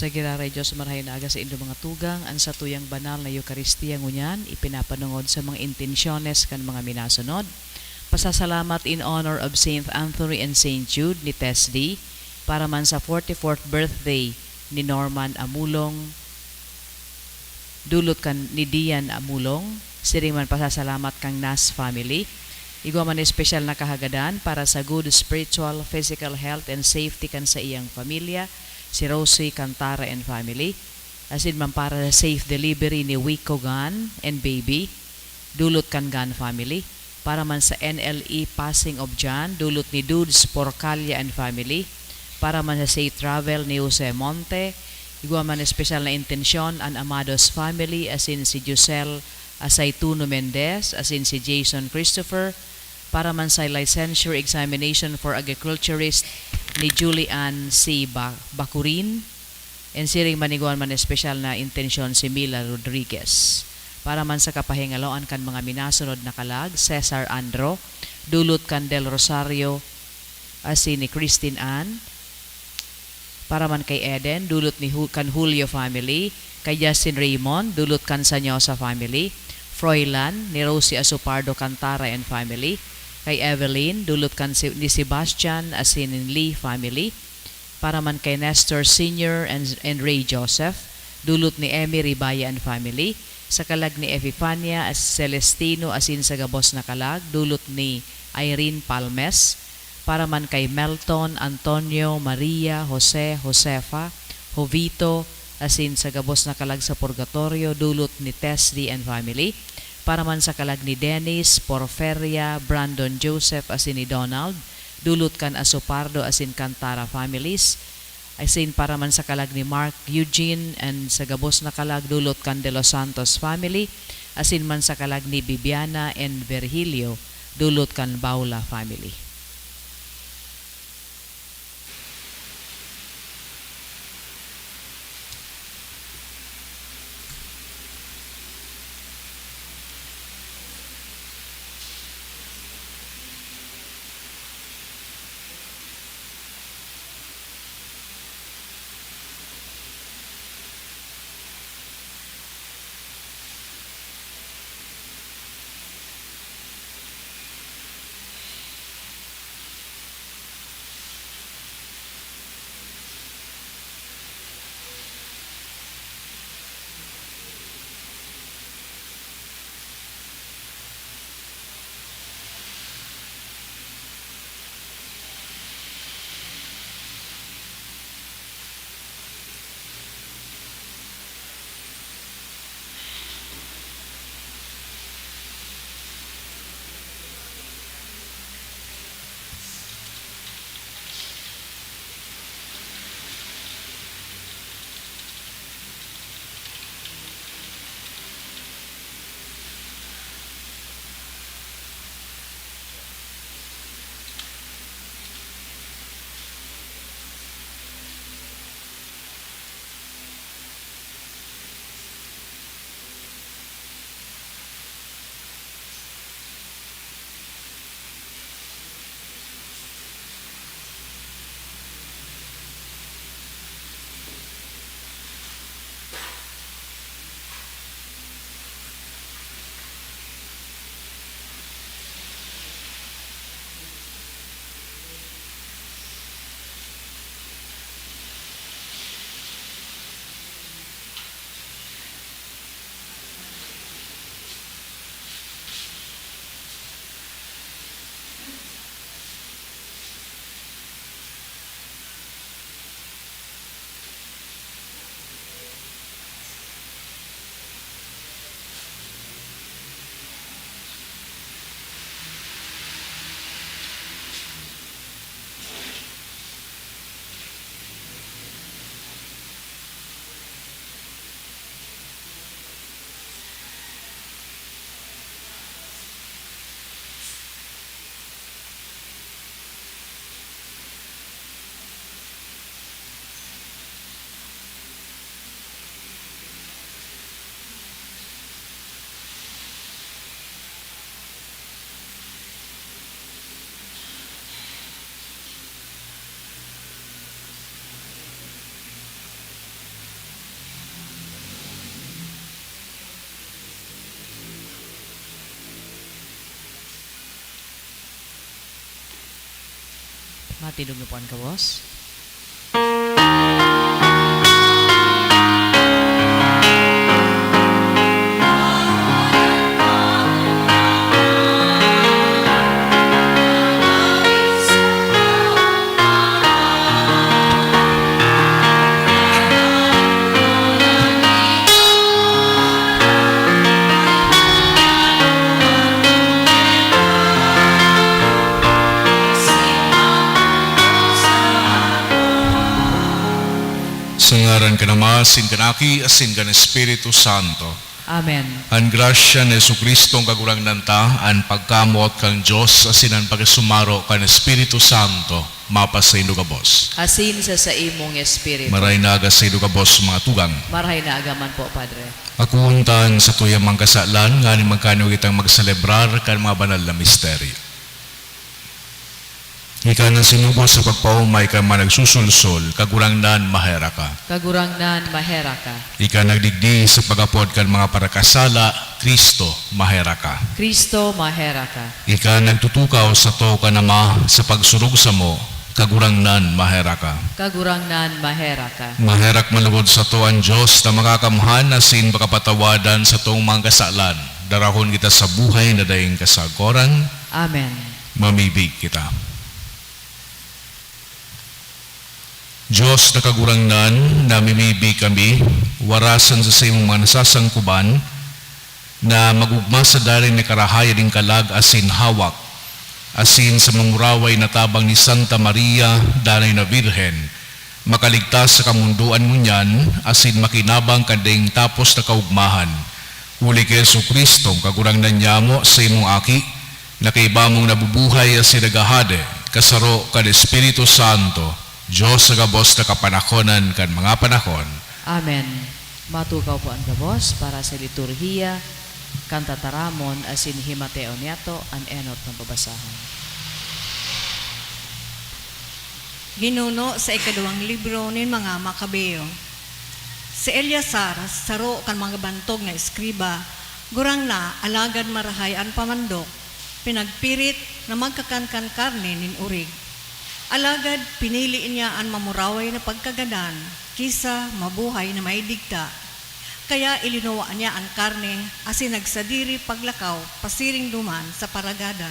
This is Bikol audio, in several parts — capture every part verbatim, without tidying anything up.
Sa giraray Diyos, marahay na aga saindo mga tugang, an satuyang banal na Eukaristia ngunyan ipinapanongod sa mga intensyones kan mga minasunod. Pasasalamat in honor of Saint Anthony and Saint Jude ni Tess D, para man sa forty-fourth birthday ni Norman Amulong, dulot kan ni Dian Amulong, siring man pasasalamat kan Nas family. Igwa man espesyal na kahagadan para sa good spiritual, physical health and safety kan saiyang pamilya, si Rosie Cantara and family. Asin man para sa safe delivery ni Wico Gan and baby, dulot kan Gan family. Para man sa N L E passing of John, dulot ni Dudes Porcalia and family. Para man sa safe travel ni Jose Monte, igwa man espesyal na intensyon an Amados family, asin si Giselle Asaytuno Mendez, asin si Jason Christopher. Para man sa licensure examination for agriculturist ni Julian C. Ba-, Bacurin, and siring man igwa man espesyal na intensyon si Mila Rodriguez. Para man sa kapahingaloan kan mga minasunod na kalag, Cesar Andro, dulot kan Del Rosario, asin ni Christine Ann. Para man kay Eden, dulot ni Hu-, kan Julio family. Kay Justin Raymond, dulot kan Sanyosa family. Froilan, ni Rosie Asopardo Cantara and family. Kay Evelyn, dulot kan si-, ni Sebastian asin ni Lee family. Para man kay Nestor Senior and, and Ray Joseph, dulot ni Emmy Ribaya and family. Sa kalag ni Epifania as-, Celestino asin sa gabos na kalag, dulot ni Irene Palmes. Para man kay Melton, Antonio, Maria, Jose, Josefa, Jovito, asin sa gabos na kalag sa purgatorio, dulot ni Tess D and family. Para man sa kalag ni Dennis, Porferia, Brandon Joseph, asin ni Donald, dulot kan Asopardo asin Cantara families. Asin para man sa kalag ni Mark Eugene and sa gabos na kalag, dulot kan De Los Santos family, asin man sa kalag ni Bibiana and Virgilio, dulot kan Baula family. Matindog na po an gabos. Sa ngaran kan Ama, asin kan Aki, asin kan Espiritu Santo. Amen. An grasya ni Jesu-Cristo, an Kagurangnan ta, an pagkamoot kan Dios, asin an pakisumaro kan Espiritu Santo, mapasaindo gabos. Asin sa saimong espiritu. Maray na aga saindo gabos, mga tugang. Maray na aga man po, Padre. Akoon ta an satuyang mga kasalan, nganing magkanao kitang magselebrar kan mga banal na misteryo. Ika na sinugo sa pagpaomay kan mga nagsusulsol, Kagurangnan, maherak ka. Kagurangnan, maherak ka. Ika nagdigdi sa pag-apod kan mga parakasala, Cristo, maherak ka. Cristo, maherak ka. Ika nagtutukaw sa too kan Ama sa pagsurog samo, Kagurangnan, maherak ka. Kagurangnan, maherak ka. Maherak man lugod sato an Dios na Makakamhan asin pakapatawadan satong mga kasalan. Darahon kita sa buhay na daing kasagoran. Amen. Mamibig kita. Dios na Kagurangnan, namimibi kami, warasan sa saimong mga nasasangkuban, na mag-ogma sa danay na karahayan nin kalag asin hawak, asin sa mamuraway na tabang ni Santa Maria, danay na Birhen, makaligtas sa kamondoan ngunyan, asin makinabang kan daing tapos na kaogmahan. Huli ki Jesu-Cristo, Kagurangnan nyamo, saimong Aki, na kaiba mong nabubuhay asin naghahade, kasaro kan Espiritu Santo, Dios sa gabos na kapanahonan kan mga panahon. Amen. Matukaw po an gabos para sa liturhiya kan tataramon asin himateon niyato an enot na babasahon. Ginuno sa ikaduwang libro nin mga Makabeo. Si Eleazar, saro kan mga bantog na eskriba, gurang na, alagad marahay an pamandok, pinagpirit na magkakan kan karne nin orig. Alagad pinili niya an mamuraway na pagkagadan ki sa mabuhay na may digta. Kaya ilinuwa niya an karne asin nagsadiri paglakaw pasiring duman sa paragadan.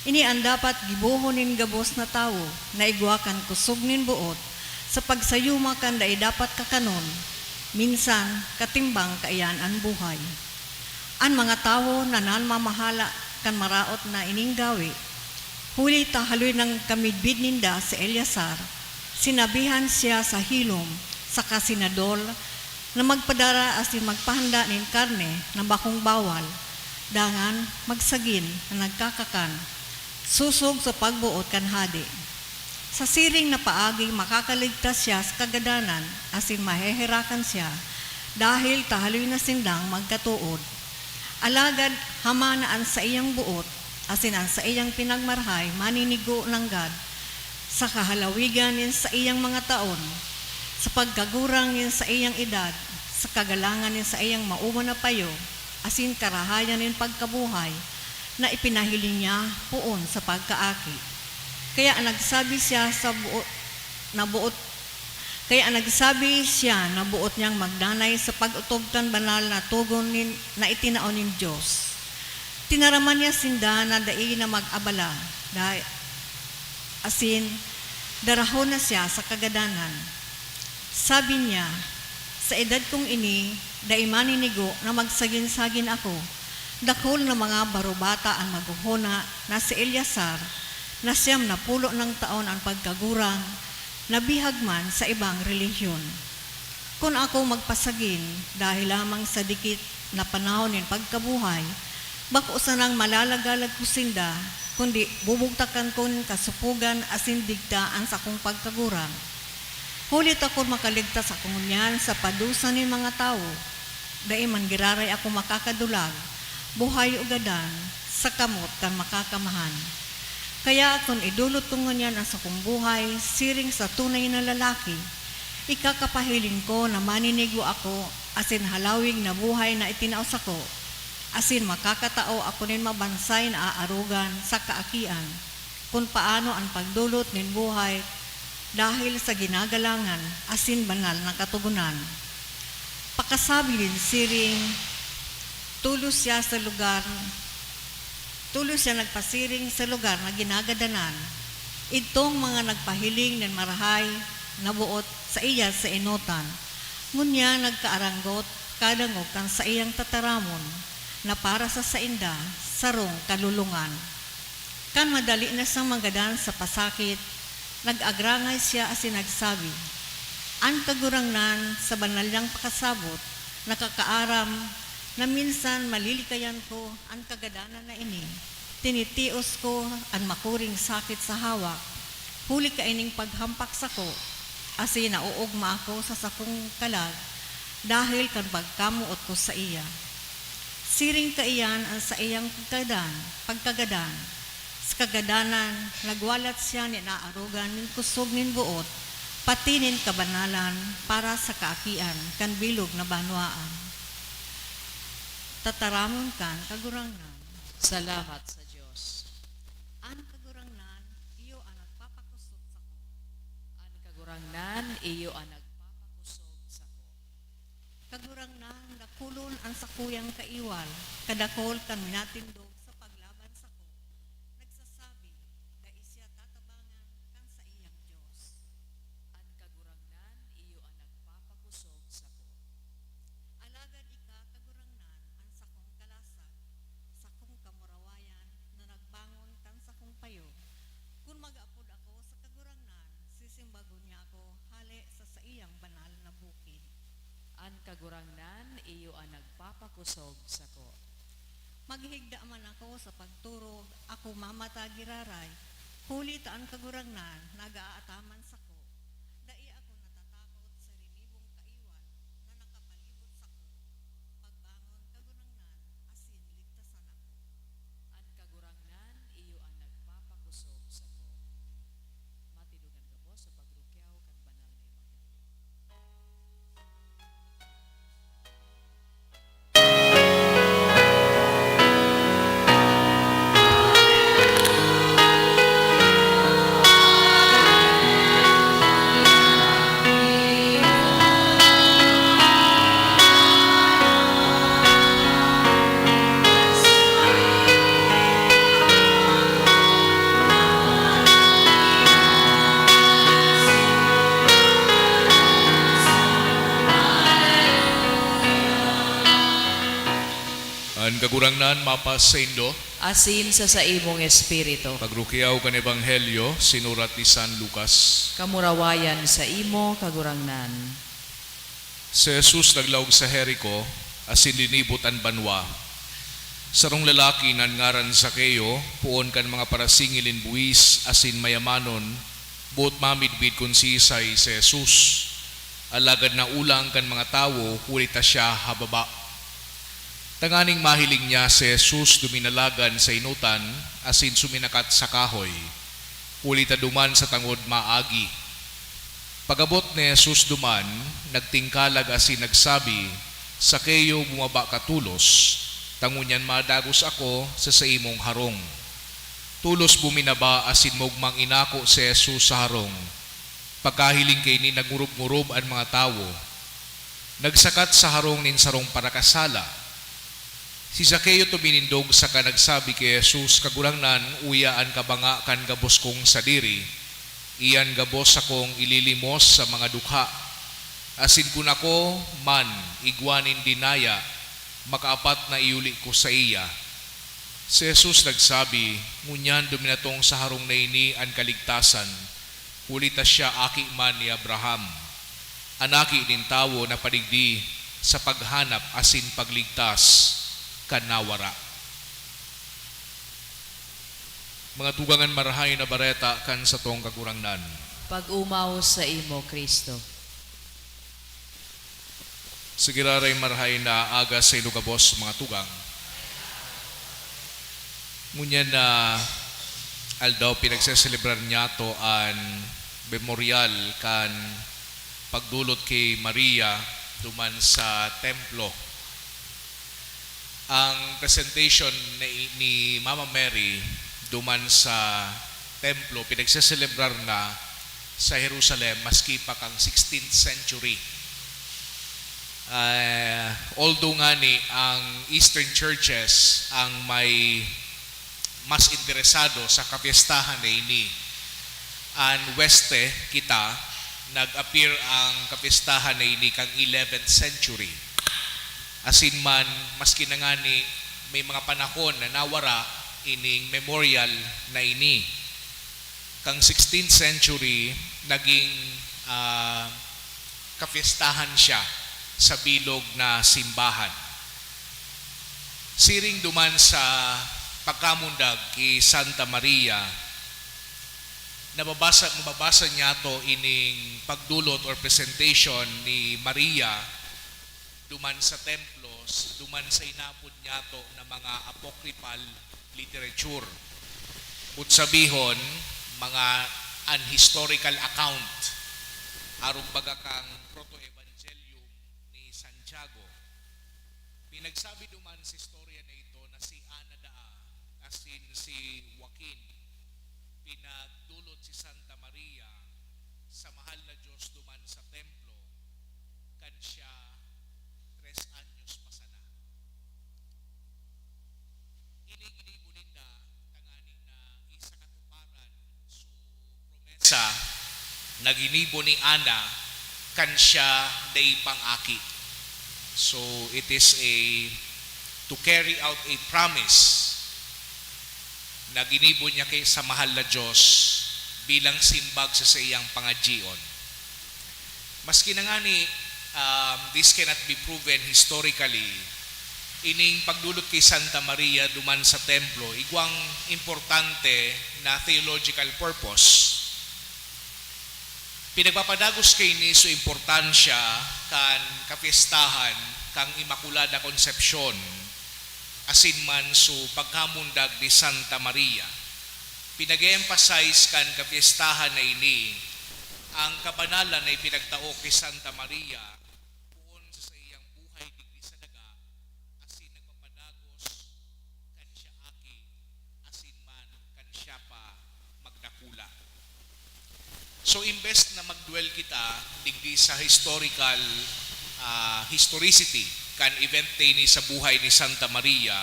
Ini an dapat gibohon nin gabos na tawo na igwa kan kusog nin boot sa pagsayuma kan dai dapat kakanon, minsan katimbang kaiyan an buhay. An mga tawo na namamahala kan maraot na ining gawe, huli ta haloy nang kamidbid ninda si Eleazar, sinabihan siya sa hilom saka senador na magpadara asin magpahanda nin karne na bakong bawal, dangan magsagin na nagkakakan, sosog sa pagboot kan hade. Sa siring na paagi, makakaligtas siya sa kagadanan asin maheherakan siya, dahil ta haloy na sindang magkatood. Alagad hamana an saiyang boot asin an saiyang pinagmarahay maninigo nanggad sa kahalawigan nin saiyang mga taon, sa pagkagurang nin saiyang edad, sa kagalangan nin saiyang mauman na payo, asin karahayan nin pagkabuhay na ipinahiling niya poon sa pagkaaki. Kaya nagsabi siya sa buo-, na buot, kaya nagsabi siya na buot niyang magdanay sa pag-otob kan banal na togon nin, na itinao nin Dios. Tinaraman niya sinda na dai na mag-abala, dai-, asin darahon na siya sa kagadanan. Sabi niya, "Sa edad kong ini, dai maninigo na magsagin-sagin ako. Dakul na mga barobata an maghohona na si Eleazar, na siyam na pulo nang taon an pagkagurang, nabihag man sa ibang relihiyon. Kun ako magpasagin dahil lamang sa dikit na panahon nin pagkabuhay, bako sanang malalagalag ko sinda, kundi bubugtakan ko nin kasopogan asin digta an sakong pagkagurang. Huli ta kun makaligtas ako ngunyan sa padusa nin mga tawo, dai man giraray ako makakadulag, buhay o gadan, sa kamot kan Makakamhan. Kaya kun idolot ko ngunyan an sakong buhay siring sa tunay na lalaki, ikakapahiling ko na maninigo ako asin halawig na buhay na itinao sako, asin makakatao ako nin mabansay na aarogan sa kaakian." kun paano an pagdolot nin buhay dahil sa ginagalangan asin banal na Katogonan. Pakasabihon siring, tolos siya sa lugar, tolos siya nagpasiring sa lugar na ginagadanan. Idtong mga nagpahiling nin marahay na boot saiya sa enotan, ngunyan nagkaaranggot kadangog kan saiyang tataramon na para sa sainda sarong kalolongan. Kan madali na siyang magadan sa pasakit, nag-agrangay siya asin nagsabi, "An Kagurangnan sa banal niyang pakasabot nakakaaram na minsan malilikayan ko an kagadanan na ini. Tinitios ko an makuring sakit sa hawak, huli kaining paghampak sako, asin naoogma ako sa sakong kalag dahil kan pagkamoot ko saiya." Siring kaiyan an saiyang pagkadan, pagkagadan. Sa kagadanan, nagwalat siya nin aarogan nin kosog nin boot, pati nin kabanalan para sa kaakian kan bilog na banwaan. Tataramon kan Kagurangnan. Salamat sa Dios. An Kagurangnan, iyo an nagpapakosog sako. An Kagurangnan, iyo an nagpapakosog sako. Kagurangnan, dakulon an sakuyang kaiwal, kadakul kan minatindog sa paglaban sako. Nagsasabi, "Dai siya tatabangan kan saiyang Dios." An Kagurangnan, iyo an nagpapakosog sako. Alagad ika, Kagurangnan, an sakong kalasag, sakong kamurawayan na nagbangon kan sakong payo. Kun mag-apod ako sa Kagurangnan, sisimbagon niya ako hale sa saiyang banal na bukid. An Kagurangnan, iyo an nagpapakosog sako. Maghigda man ako sa pagturog, ako mamata giraray, huli ta an Kagurangnan nag-aataman sako. Dai ako natatakot sa rinibong kaiwal na nakapalibot sako. Pagbangon, Kagurangnan, asin ligtasan ako. An Kagurangnan, iyo an nagpapakosog sako. Matindog an gabos sa pagrukyaw kan banal na ebanghelyo. An Kagurangnan mapasaindo. Asin sa saimong espiritu. Pagrukyaw kan Ebanghelyo sinurat ni San Lucas. Kamurawayan saimo, Kagurangnan. Si Jesus naglaog sa Jerico, asin linibot an banwa. Sarong lalaki na an ngaran Zaqueo, poon kan mga parasingil nin buhis asin mayamanon, boot mamidbid kun siisay si Jesus. Alagad naolang kan mga tawo, huli ta siya hababa. Tanganing mahiling niya si Jesus duminalagan sa enotan asin suminakat sa kahoy, huli ta duman sa tangod maagi. Pag-abot ni Jesus duman, nagtingkalag asin nagsabi, "Zaqueo, bumaba ka tolos, ta ngunyan madagos ako sa saimong harong." Tolos buminaba asin maogmang inako si Jesus sa harong. Pagkahiling kaini, nangurub-ngurub an mga tawo. Nagsakat sa harong nin sarong parakasala. Si Zaqueo tuminindog saka nagsabi ki Jesus, "Kagurangnan, uya an kabanga kan gabos kong sadiri. Iyan gabos sakong ililimos sa mga dukha. Asin kun ako man igwa nin dinaya, makaapat na iuli ko saiya." Si Jesus nagsabi, "Ngunyan duminatong sa harong na ini an kaligtasan, huli ta siya aki man ni Abraham. An Aki nin Tawo napadigdi sa paghanap asin pagligtas kan nawara." Mga tugang, an Marahay na Bareta kan satong Kagurangnan. Pag-omaw saimo, Cristo. Sa giraray marahay na aga sainda gabos, mga tugang. Ngunyan na aldaw, pinagseselebrar niyato an memoryal kan pagdolot ki Maria duman sa templo. Ang presentation ni, ni Mama Mary duman sa templo, pinagseselebrar na sa Jerusalem maski pa kan sixteenth century. Ah, although ngani ang Eastern churches ang may mas interesado sa kapyestahan na ini, an Weste kita, nag-appear ang kapyestahan na ini kan eleventh century. Asin man, maski na ngani may mga panahon na nawara ining memorial na ini. Kan sixteenth century, naging, ah, kapyestahan siya sa bilog na simbahan. Siring duman sa pagkamundag ki Santa Maria, nababasa, mababasa niyato ining pagdulot or presentation ni Maria duman sa templos, duman sa inapod niyato na mga apocryphal literature. Kun sabihon, mga unhistorical account, arog baga kan Proto-Evangelium ni Santiago. Pinagsabi duman sa istorya na ito na si Ana daa asin si Joaquin, pinagdulot si Santa Maria sa Mahal na Diyos duman sa templo, kan siya tres anyos pa sana. Ini ginibo ninda tangani na isakatuparan su promesa na ginibo ni Ana kan siya dai pang aki. So, it is a, to carry out a promise na ginibo niya kay, sa Mahal na Diyos bilang simbag sa saiyang pangadyion. Maski na ngani, um, this cannot be proven historically, ining pagdulot ki Santa Maria duman sa templo, igwang importante na theological purpose. Pinagpapadagos kaini su importansya kan kapyestahan kan Immaculada Concepcion asin man su pagkamundag ni Santa Maria. Pinag-e-emphasize kan kapyestahan na ini ang kabanalan na ipinagtao ki Santa Maria poon sa saiyang buhay digdi sa daga, asin nagpapadagos kan siya aki, asin man kan siya pa magdakula. So, imbes na mag-dwell kita digdi sa historical, ah, historicity kan event na ini sa buhay ni Santa Maria,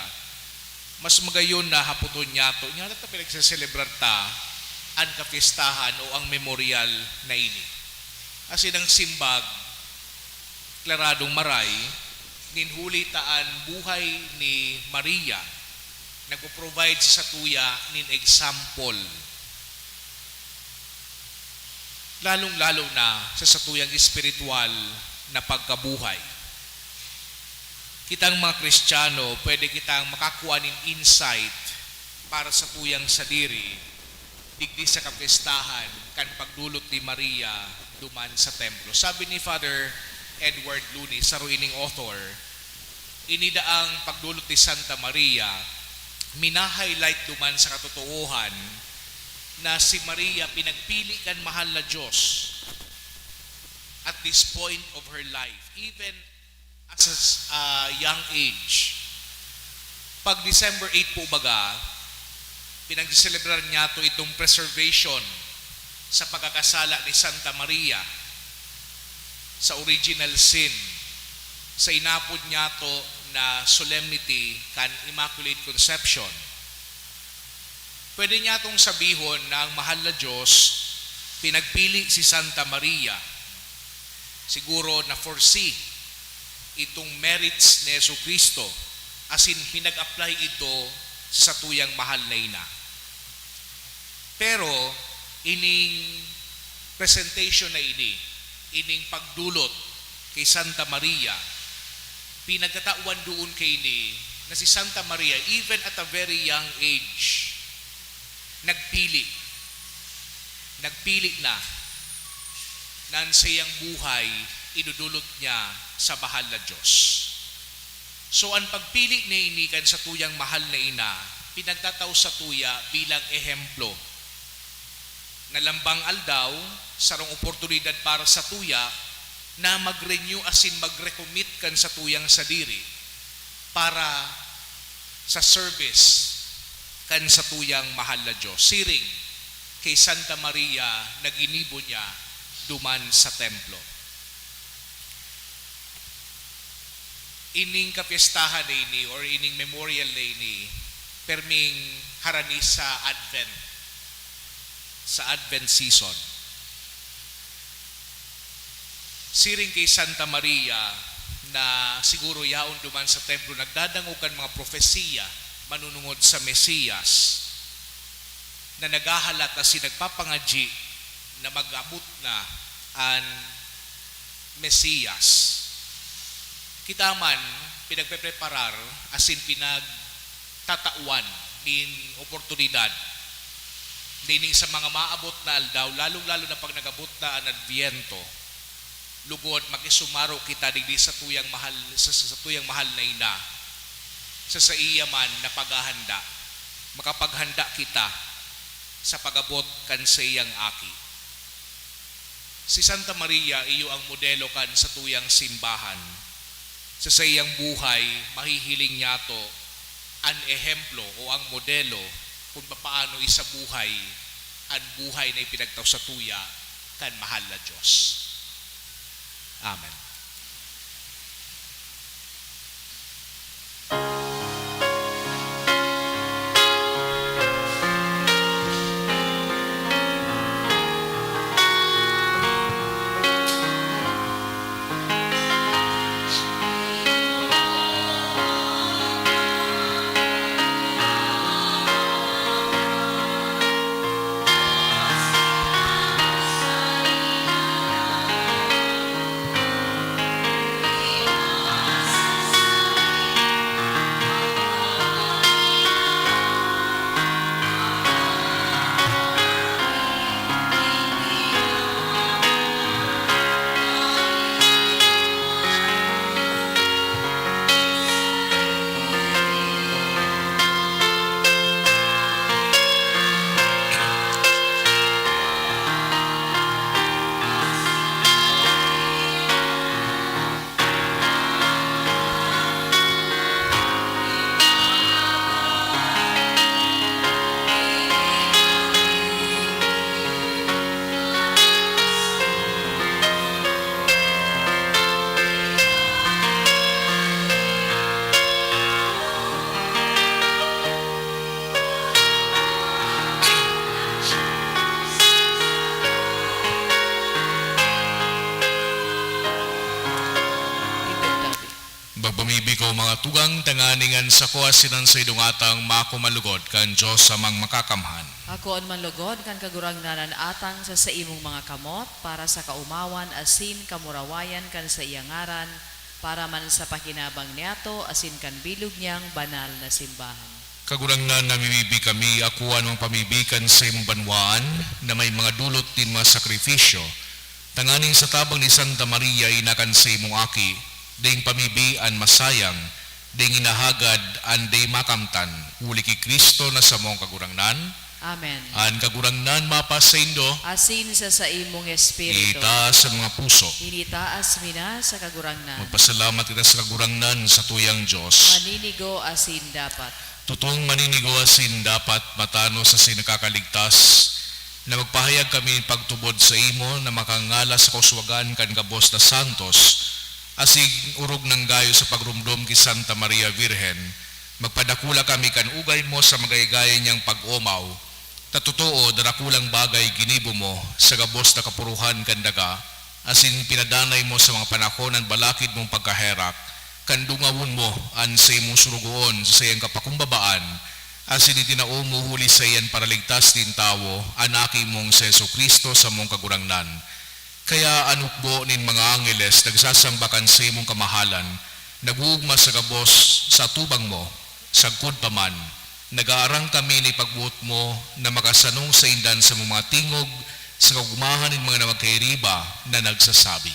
mas magayon na hapoton niyato, "Ngunyan ta pinagseselebrar ta an kapyestahan o ang memorial na ini?" Asin ang simbag, klaradong maray, nin huli ta an buhay ni Maria nagpo-provide sa satuya nin example, lalong-lalo na sa satuyang espiritual na pagkabuhay. Kitang mga Kristiyano, pwede kitang makakua nin insight para sa satuyang sadiri digdi sa kapyestahan kan pagdulot ni Maria duman sa templo. Sabi ni Father Edward Looney, saro ining author, ini daang pagdulot ni Santa Maria mina-highlight duman sa katotoohan na si Maria pinagpili kan Mahal na Diyos at this point of her life, even at sa, ah, young age. Pag December eight po baga, pinagseselebrar niyato itong preservation sa pagkakasala ni Santa Maria sa original sin, sa inapod niyato na solemnity kan Immaculate Conception. Pwede niyatong sabihon na ang Mahal na Diyos pinagpili si Santa Maria. Siguro na-foresee itong merits ni Jesu-Cristo, asin pinag-apply ito sa satuyang mahal na ina. Pero ining presentation na ini, ining pagdulot ki Santa Maria, pinagtatawan duon kaini na si Santa Maria, even at a very young age, nagpili. Nagpili na na an saiyang buhay idodolot niya sa Mahal na Diyos. So, an pagpili niya ini kan satuyang mahal na ina, pinagtatao satuya bilang ehemplo na lambang aldaw, sarong oportunidad para satuya na mag-renew asin mag-recommit kan satuyang sadiri para sa service kan satuyang mahal na Diyos. Siring, kay Santa Maria na ginibo niya duman sa templo. Ining kapyestahan na ini or ining memorial na ini, perming harani sa Advent, sa Advent season. Siring kay Santa Maria na siguro yaon duman sa templo, nagdadangog kan mga propesiya manunungod sa Mesiyas, na naghahalat asin nagpapangadyi na mag-abot na an Mesiyas. Kita man, pinagpepreparar asin pinagtatawan nin oportunidad nining sa mga maabot na aldaw, lalong-lalo na pag nag-abot na an Adbyento, lugod makisumaro kita digdi sa tuyang mahal, sa, sa, sa tuyang mahal na ina, sa saiya man na paghahanda. Makapaghanda kita sa pag-abot kan saiyang Aki. Si Santa Maria iyo ang modelo kan satuyang simbahan. Sa saiyang buhay, mahihiling niyato an ehemplo o ang modelo kun papaano isabuhay an buhay na ipinagtao satuya kan mahal na Dios. Amen. Magpamibi ko, mga tugang, tanganing an sako asin an saindong atang maako man lugod kan Dios Amang Makakamhan. Akoon man lugod kan Kagurangnan an atang sa saimong mga kamot, para sa kaomawan asin kamurawayan kan saiyang ngaran, para man sa pakinabang niyato asin kan bilog niyang banal na simbahan. Kagurangnan, namimibi kami, akoa an mga pamibi kan saimong banwaan na may mga dulot nin mga sakrifisyo, tanganing sa tabang ni Santa Maria, ina kan saimong Aki, daing pamibi an masayang, daing hinahagad an dai makamtan, huli ki Cristo na samong Kagurangnan. Amen. An Kagurangnan mapasaindo. Asin sa saimong espiritu. Itaas an mga puso. Initaas mi na sa Kagurangnan. Magpasalamat kita sa Kagurangnan, satuyang Dios. Maninigo asin dapat. Totoong maninigo asin dapat, matanos asin nakakaligtas, na magpahayag kami nin pagtubod saimo na makangala sa kauswagan kan gabos na santos, asin orog nang gayo sa pagromdom ki Santa Maria Birhen, magpadakula kami kan ugay mo sa magaygay niyang pag-omaw, ta totoo, darakulang bagay ginibo mo sa gabos na kapurohan kan daga, asin pinadanay mo sa mga panahon an balakid mong pagkaherak, kan dungawon mo an saimong sorogoon sa saiyang kapakumbabaan, asin itinao mo huli saiya an Paraligtas nin tawo, an Aki mong si Jesu-Cristo, samong Kagurangnan. Kaya an hukbo nin mga angeles nagsasamba kan saimong kamahalan, nag-oogma sa gabos sa atubang mo, sagkod pa man, nag-aarang kami na ipagboot mo na makasanong sainda sa mga tingog sa kaogmahan nin mga nagkairiba na nagsasabi.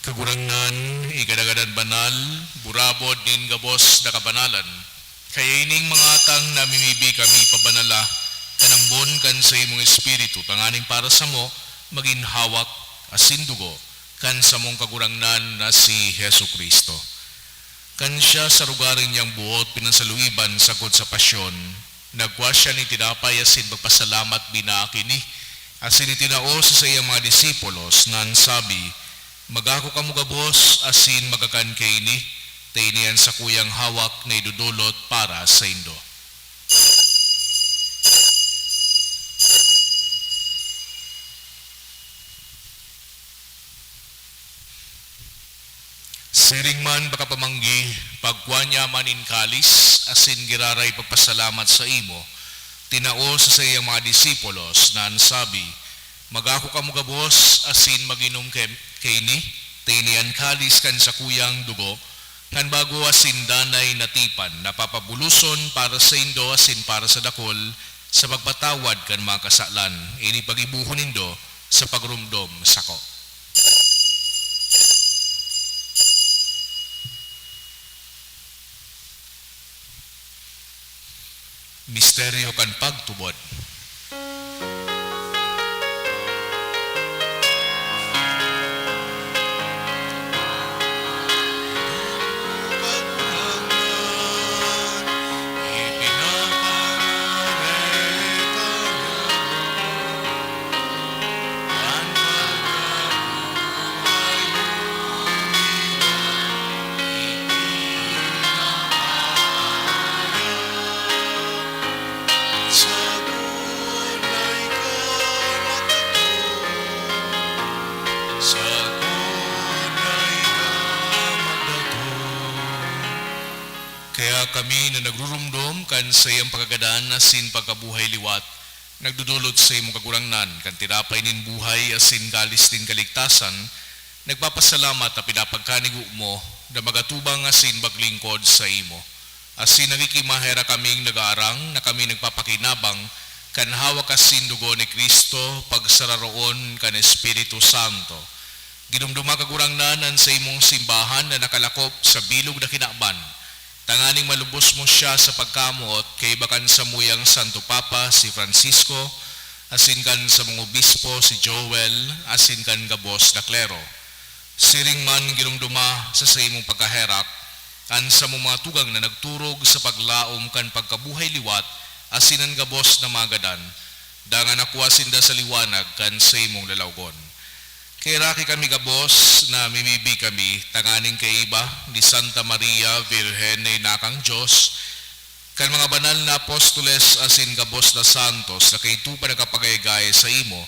Kagurangnan, ika na gadan banal, burabod nin gabos na kabanalan. Kaya ining mga atang namimibi kami pabanala, kan ambon kan saimong Espiritu, tanganing para samo magin hawak asin dugo kan samong Kagurangnan na si Jesu-Cristo. Kan siya sa lugar niyang buot pinasaluiban sagkod sa pasyon, nagkua siya nin tinapay asin pagpasalamat, binaak ini, asin itinao sa saiyang mga disipulos, na an sabi, "Magako kamo gabos asin magkakan kaini, ta ini an sakuyang hawak na idodolot para saindo." Siring man pakapamanggi, pagkua niya man nin kalis asin giraray pagpasalamat sa imo, tinao sa saiyang mga disipulos, na an sabi, "Magako kamo gabos asin mag-inom kay, kaini, ta ini an kalis kan sakuyang dugo, kan bago asin danay na tipan, na papabuloson para saindo asin para sa dakul, sa pagpatawad kan mga kasalan. Ini paggibohon nindo sa pagromdom sako." Misteryo kan pagtubod. Kaya kami na nagruromdom kan saiyang pagkagadan asin pagkabuhay liwat, nagdodolot sa imong Kagurangnan kan tinapay nin buhay asin kalis nin kaligtasan, nagpapasalamat ta pinapagkanigo mo na magatubang asin maglingkod saimo. Asin nakikimaherak kaming nag-aarang na kami nagpapakinabang kan hawak asin dugo ni Cristo, pagsararoon kan Espiritu Santo. Ginomdoma, Kagurangnan, an saimong simbahan na nakalakop sa bilog na kinaban, tanganing malubos mo siya sa pagkamoot kaiba kan samuyang Santo Papa, si Francisco, asin kan samong obispo, si Joel, asin kan gabos na klero. Siring man ginomdoma sa saimong pagkaherak an samong mga tugang na nagturog sa paglaom kan pagkabuhay liwat asin an gabos na mga gadan, dangan nakua sinda sa liwanag kan saimong lalawgon. Kaheraki kami gabos na mimibi kami tanganing kaiba ni Santa Maria, Birhen na inakang Dios, kan mga banal na apostoles asin gabos na santos na kaidto pa nagkapagayagay saimo,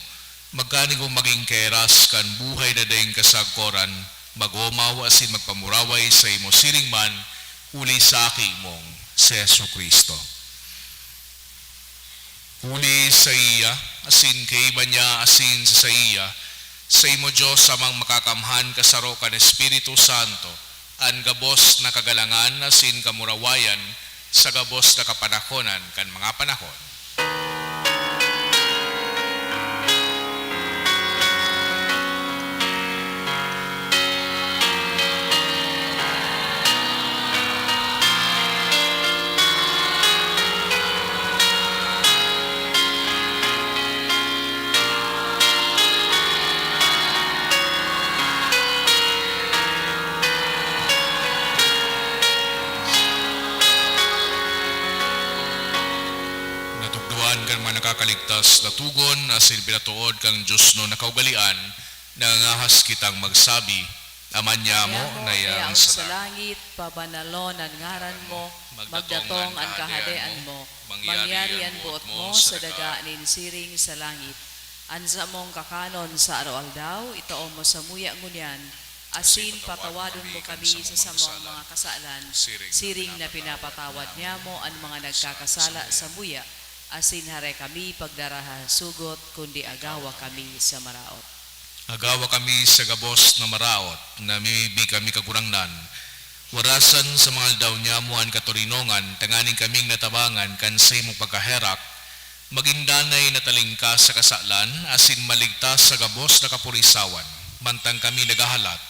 magkanigong magin kaheras kan buhay na daing kasagkoran, mag-omaw asin magpamuraway saimo siring man, huli sa Aki mong si Jesu-Cristo. Huli saiya, asin kaiba niya, asin sa saiya, saimo, Dios Amang Makakamhan, kasaro kan Espiritu Santo, an gabos na kagalangan asin kamurawayan sa gabos na kapanahonan kan mga panahon. Natukdoan kan mga nakakaligtas na tugon asin pinatood kan diosnon na kaugalean, nangangahas kitang magsabi, Ama niamo na yaon sa langit, pabanalon an ngaran mo, magdatong an kahadean mo, mangyari an boot mo sa daga nin siring sa langit. An samong kakanon sa araw-aldaw, itao mo samuya ngunyan, asin patawadon mo kami sa samong mga kasalan, siring na pinapatawad niamo an mga nagkakasala samuya, asin hare kami pagdaraha sugot, kundi agawa kami sa maraot. Agawa kami sa gabos na maraot, na mimibi kami, Kagurangnan. Warasan sa mga aldaw niamo an katoninongan, tanganing kaming natabangan kan saimong pagkaherak, magin danay na talingkas sa kasalan, asin maligtas sa gabos na kapurisawan, mantang kami naghahalat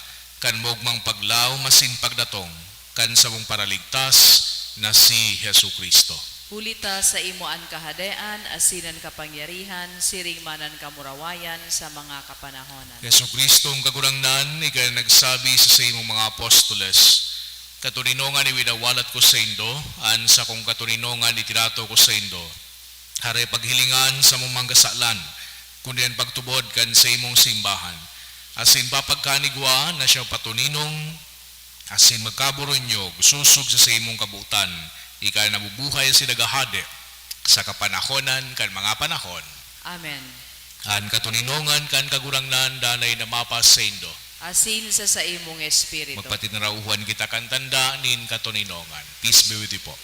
kan maogmang paglaom asin pagdatong kan samong Paraligtas na si Jesu-Cristo. Huli ta saimo an kahadean asin an kapangyarihan siring man an kamurawayan sa mga kapanahonan. Jesu-Cristong Kagurangnan, ika na nagsabi sa saimong mga apostoles, "Katoninongan iwinawalat ko saindo, an sakong katoninongan itinataw ko saindo." Hare paghilingan sa mong mga kasalan, kundi an pagtubod kan saimong simbahan. Asin papagkanigwa na siya patuninong asin magkaburunyog, sosog sa saimong kabotan, ika na nabubuhay asin naghahade sa kapanahonan kan mga panahon. Amen. An katoninongan kan Kagurangnan danay na mapasaindo. Asin sa saimong espiritu. Magpatinarauhan kita kan tanda nin katoninongan. Peace be with you po.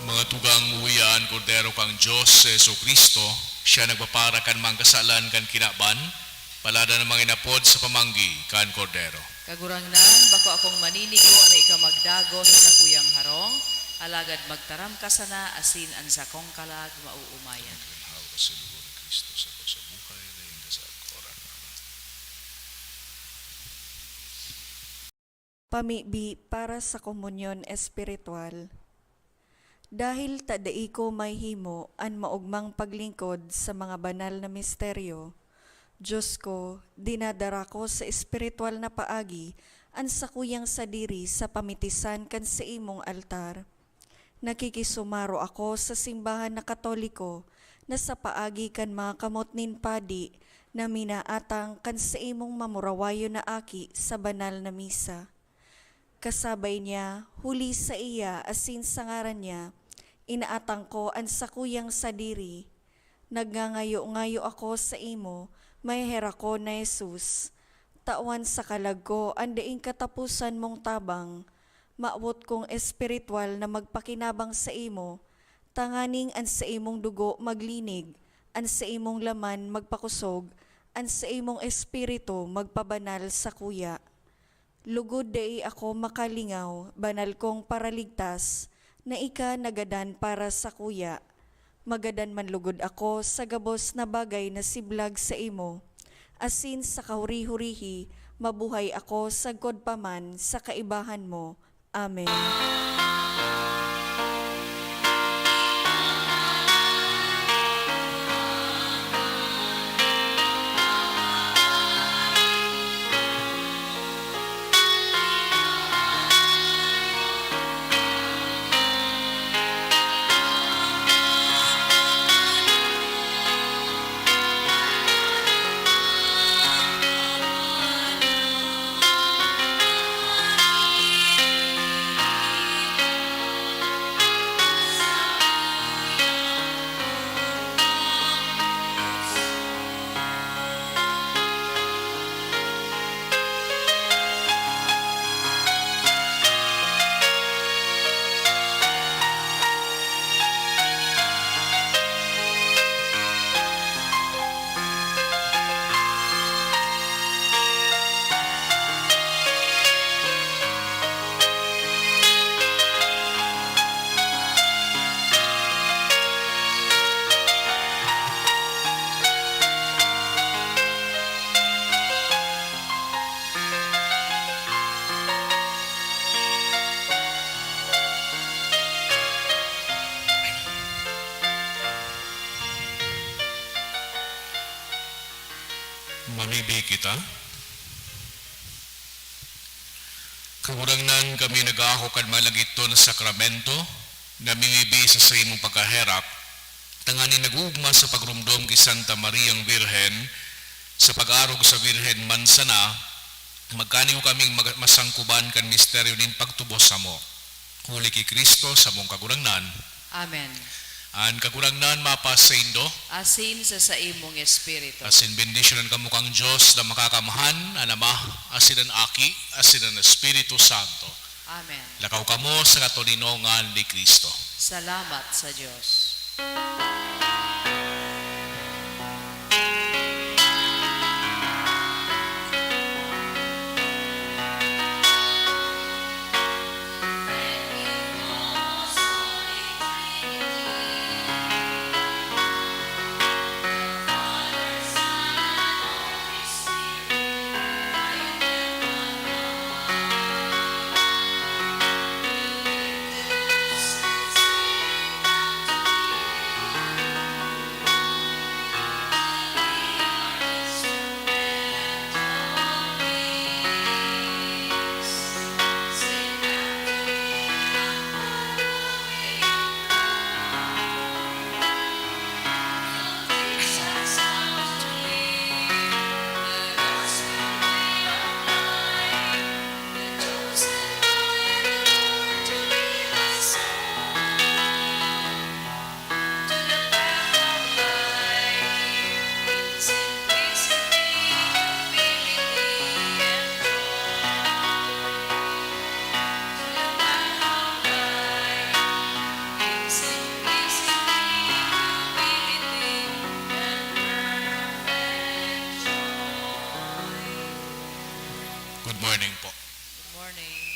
Mga tugang, uya an Kordero kan Dios, si Jesu-Cristo. Siya nagpapara kan mga kasalan kan kinaban. Palad an mga inapod sa pamanggi kan Kordero. Kagurangnan, bako akong maninigo na ika magdagos sa sakuyang harong, alagad magtaram ka sana asin an sakong kalag maoomayan. Ginhawa sa dugo ni Cristo sa pagsabuhay, daing ka sa agkoran. Amen. Pamibi para sa komunyon espiritual. Dahil ta dai ko mahihimo an maogmang paglingkod sa mga banal na misteryo, Dios ko, dinadara ko sa espiritual na paagi an sakuyang sadiri sa pamitisan kan saimong altar. Nakikisumaro ako sa simbahan na Katoliko na sa paagi kan mga kamot nin padi na minaatang kan saimong mamurawayon na aki sa banal na misa. Kasabay niya, huli saiya asin sa ngaran niya, inaatang ko an sakuyang sadiri. Nagngangayo-ngayo ako saimo, maheherak ko na Jesus. Tawan sa kalag ko an daing kataposan mong tabang. Mawot kong espiritual na magpakinabang saimo, tanganing an saimong dugo maglinig, an saimong laman magpakosog, an saimong espiritu magpabanal sakuya. Lugod dai ako makalingaw, banal kong Paraligtas, na ika nagadan para sakuya. Magadan man lugod ako sa gabos na bagay na siblag saimo, asin sa kahuri-hurihi, mabuhay ako sagkod pa man sa kaibahan mo. Amen. Kagurangnan, kami nag-aako kan malangiton na sakramento, namimibi sa saimong pagkaherak, tanganing nag-oogma sa pagromdom ki Santa Mariang Birhen, sa pag-arog sa Birhen man sana, magkaniyo kaming mag-, masangkuban kan misteryo nin pagtubos samo. Huli ki Cristo, samong Kagurangnan. Amen. An Kagurangnan mapasaindo. Asin sa saimong espiritu. Asin bendisyonan kamo kan Dios na Makakamhan, an Ama, asin an Aki, asin an Espiritu Santo. Amen. Lakaw kamo sa katoninongan ni Cristo. Salamat sa Dios. Good morning po. Good morning.